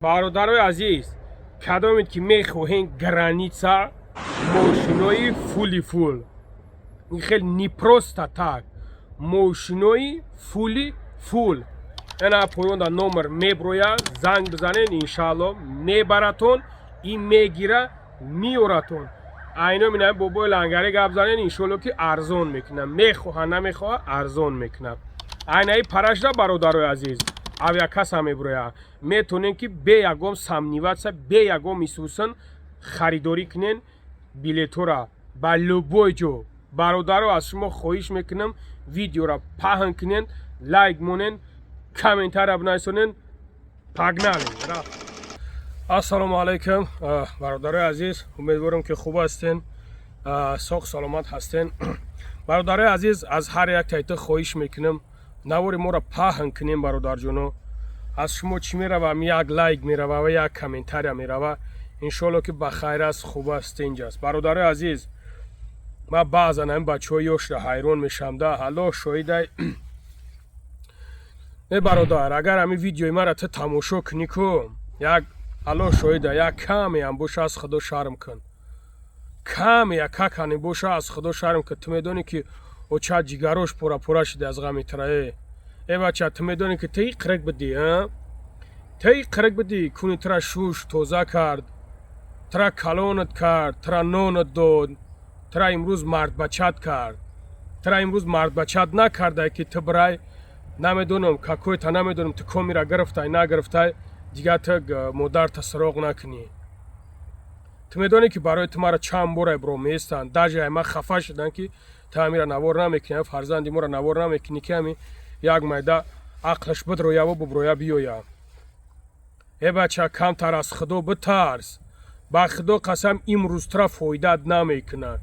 Бародарои азиз, кадомед ки мехоҳем граница мошинои фули фул, ин хел не просто так, мошинои фули фул, ана поёнда номер меброя, занг бизанед, иншаалло мебаратон и мегира меоратон. Айно минам бобои лангаре гап занед, иншоалло ки арзон мекунам. Мехоҳа, намехоҳа, арзон мекунам. Айнаи парашда, бародарои азиз, авиакасса меброя, метонем ки бе ягон сомневаться, бе ягон исусан харидорӣ кунен билетора ба любой ҷо. Бародаро, аз шумо хоҳиш мекунам, видеора паҳн кунен, лайк монен, комментария бинависонен. Погнали, рафт. Ассалому алайкум, бародарои азиз, умедворам, ки хуб ҳастен, соғ саломат ҳастен. Бародарои азиз, аз ҳар як тайта хоҳиш мекунам, навори моро паҳн кунем. Бародарҷоно, аз шумо чӣ мерава? Як лайк мерава ва як комментария мерава. Иншоалло, ки ба хайр аст, хуб аст, тинҷ аст. Бародарои азиз, ман баъзан ҳамин бачаҳои ёшро ҳайрон мешавам да. Аллоҳ шоҳидай. Не, бародар, агар ҳамин видеои маро ту тамошо кунӣ ку, як Аллоҳ шоҳида, як камеам боша, аз Худо шарм кун. Каме якакане боша, аз Худо шарм кун. Ту медонӣ, ки оча ҷигарош пора-пора шида аз ғами тра. Э бача, ту медонӣ, ки ту қирик бидӣ, ту қирик бидӣ, куни тура шуш тоза кард, тура калонат кард, тура нонат дод, тура имрӯз мардбачат кард. Тура имрӯз мардбачат накардай, ки ту бирай, намедонам, какой-то, намедонам, ту комира гирифтай, нагирифтай, дигар ту модарта суроғ накунӣ. Ту медонӣ, ки барои ту мара чанд бора бро меестанд, даже ай ман хафа шуданд, ки ту ҳамира навор намекунӣ, фарзанди моро навор намекунӣ, ки ҳами як майда ақлаш бидрояву буброя биёя. Э бача, камтар аз Худо битарс. Ба Худо қасам, имрӯз тура фоидаат намекунад.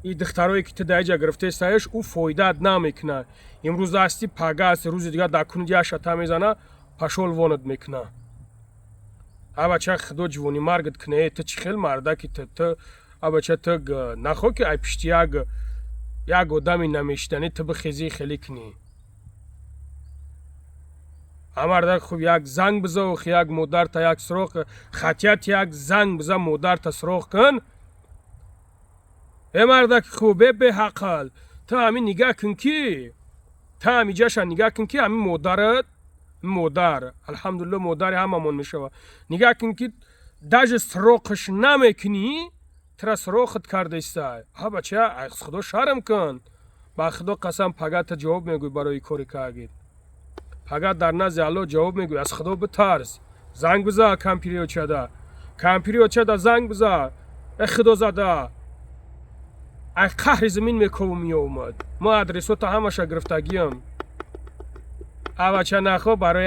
И духтарое, ки ту дар иҷа гирифтаистаеш, ӯ фоидаат намекунад. Имрӯз ҳасти, пага ҳасти, рӯзи дигар дар куни яшата мезана, пошёл вон ат мекуна. А бача, Худо ҷивони маргат куна. Э, ту чӣ хел мардаки ту? А бача, ту нахоҳ, ки ай пишти як одами намешиданӣ ту бихезӣ, хеле кунӣ. А мардак хуб, як занг биза, охи, як модарта як суроғ, хатият як занг биза, модарта суроғ кун. Э мардаки хуб, э беҳақл, ту ҳамин нигаҳ кун, ки ту ҳамиҷаша нигаҳ кун, ки ҳамин модарат, модар, алҳамдулилло, модари ҳамамон мешавад. Нигаҳ кун, ки даже суроғаш намекунӣ, тура суроғат кардаистай. А бача, аз Худо шарм кун. Ба Худо қасам, пага та ҷавоб мегӯй барои кори каагид. Пага дар назди Аллоҳ ҷавоб мегӯй. Аз Худо битарс, занг биза кампири очада, кампири очада занг биза. Э Худо зада, ай қаҳри замин мекову меомад. Мо адресота ҳамаша гирифтагиам. А бача, нахо барои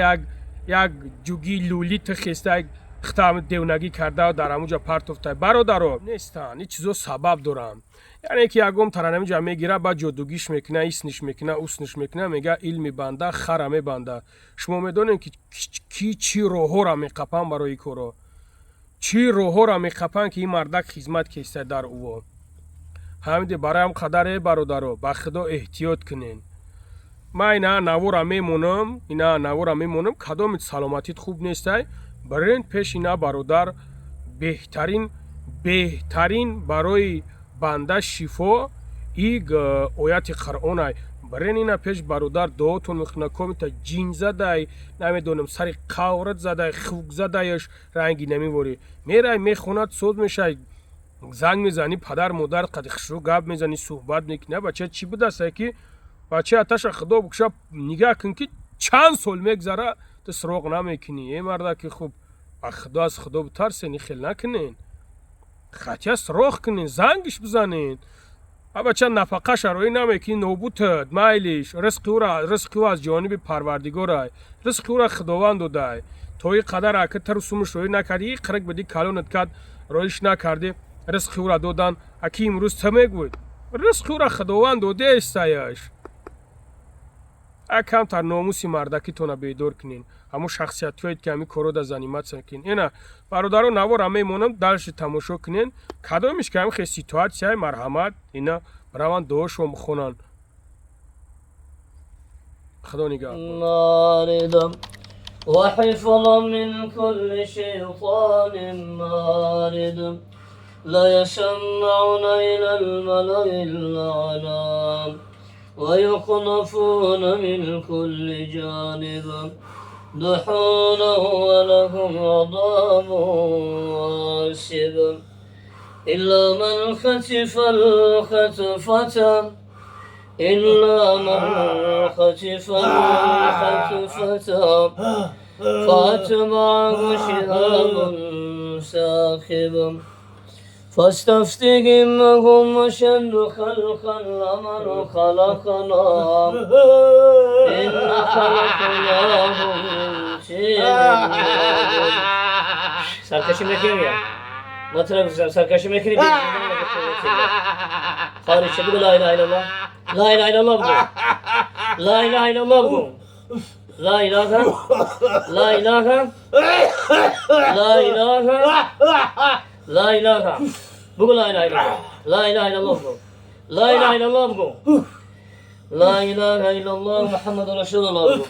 як ҷуги лӯли ту хеста хитам девнагӣ карда, дар ҳамуҷа партофта. Бародаро, нестанд, ин чизо сабаб доранд. Яъне ки ягон таранамиҷа мегира, баъд ҷодугиш мекуна, исниш мекуна, усниш мекуна. Мега, илми банда хара мебанда. Шумо медонед, ки чӣ роҳҳоро меқапанд барои коро, чӣ роҳҳоро меқапанд, ки ин мардак хизмат кеста дар уво. Ҳамиде бароям қадаре, бародаро, ба Худо эҳтиёт кунен. Ман ина навора мемонам, ина навора мемонам. Кадоми саломатит хуб нестай, бирен пеш ина бародар. Беҳтарин, беҳтарин барои банда шифо и ояти Қуръонай. Бирен ина пеш бародар, дуотон мекуна. Комита ҷин задай, намедонам, сари қаврат задай, хук задаяш, ранги намеворӣ. Мерай, мехонад, соз мешай. Занг мезанӣ, падар модар қади хушрӯ гап мезанӣ, суҳбат мекунӣ. Бача, чӣ будастай, ки бача аташа Худо букша? Нигаҳ кун, ки чанд сол мегзара, ту суроғ намекунӣ. Э мардаки хуб, ба Худо, аз Худо битарсен, и хел накунен. Хотя суроғ кунен, зангиш бизанен. А бача, нафақаша роӣ намекунӣ, нобудтад. Майлиш, ризқи ӯра, ризқи ӯ аз ҷониби парвардигорай, ризқи ӯра Худованд додай. То ин қадар ака тару сумуш роӣ накардӣ, и қирик бидӣ, калонат кард, роиш накардӣ, ризқи ӯра додан. Аки имрӯз ту мегӯй, ризқи ӯра Худованд додеистаяш. А камтар номуси мардакитона бедор кунен. Ҳамун шахсиятҳоед, ки ҳамин корро да заниматься кунен. Ина, бародаро, навора мемонам, дальше тамошо кунен. Кадомиш ки ҳамин хел ситуатсияи, марҳамат, ина раванд, дуошон бихонанд. Худо нигаҳбон. Наридам. وحفظا من كل شيطان مارد. لا يسمعون إلى الملأ الأعلى ويقذفون من كل جانب دحورا ولهم عذاب واصب. إلا من خطف الخطفة إلا من خطف الخطفة فأتبعه شهاب ثاقب. فاستفتهم هم أشد خلقا أمن خلقنا إن خلقناهم من طين. سرکشی میکنیم یا ما سرکشی میکنیم. خارج شد. بگو لا اله الا الله، لا اله الا الله، بگو لا اله الا الله، بگو لا اله، لا اله، لا اله، لا اله، بگو لا اله الا الله، لا اله الا الله، بگو لا اله الا الله، بگو لا اله الا الله محمد رسول الله. بگو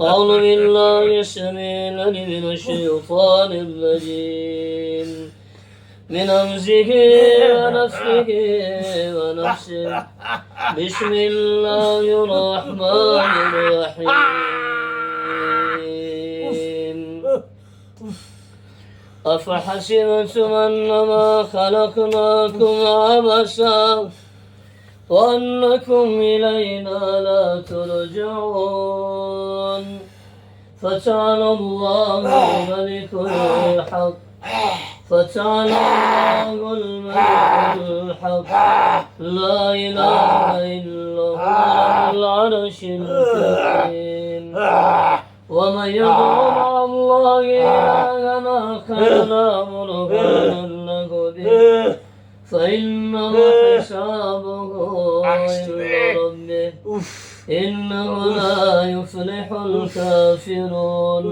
اعوذ بالله السميع العليم من الشيطان الرجيم من همزه ونفخه ونفسه. بسم الله الرحمن الرحيم. أفحسبتم أنما خلقناكم عبثا وأنكم إلينا لا ترجعون. فتعالى الله الملك الحق، فتعالى الله الملك الحق، لا إله إلا هو رب العرش الكريم. ومن يدع مع الله إلها آخر لا برهان له به فإنما حسابه عند ربه إنه لا يفلح الكافرون.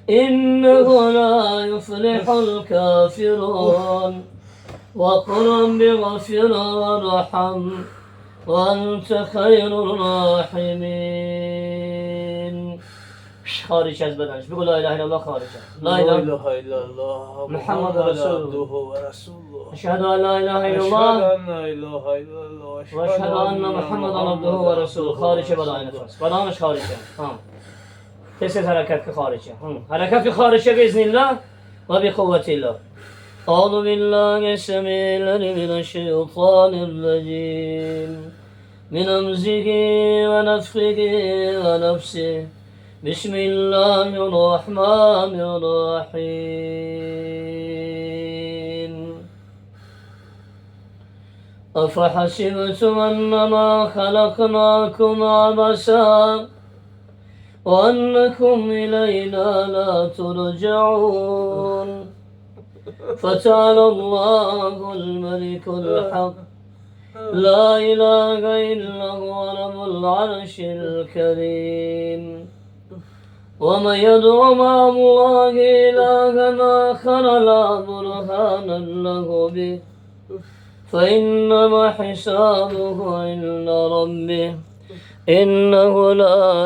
إنه لا يفلح الكافرون. وقل رب اغفر وارحم وأنت خير الراحمين. خارج از بدنش. بگو لا اله الا الله. خارج. لا اله الا الله محمد رسول عبده و رسوله. اشهد ان لا اله الا الله اشهد ان لا اله الا الله و اشهد ان محمد عبده و رسوله. خارج بدن نفس بدنش خارجه. ها تز حرکت که خارجه، حرکت که خارجه باذن الله و بقوت الله. اعوذ بالله السميع العليم من الشيطان الرجيم من همزه ونفخه ونفسه. بسم الله الرحمن الرحيم. أفحسبتم أنما خلقناكم عبثا وأنكم إلينا لا ترجعون. فتعالى الله الملك الحق، لا إله إلا هو رب العرش الكريم. ومن يدع مع الله إلها آخر لا برهان له به فإنما حسابه عند ربه إنه لا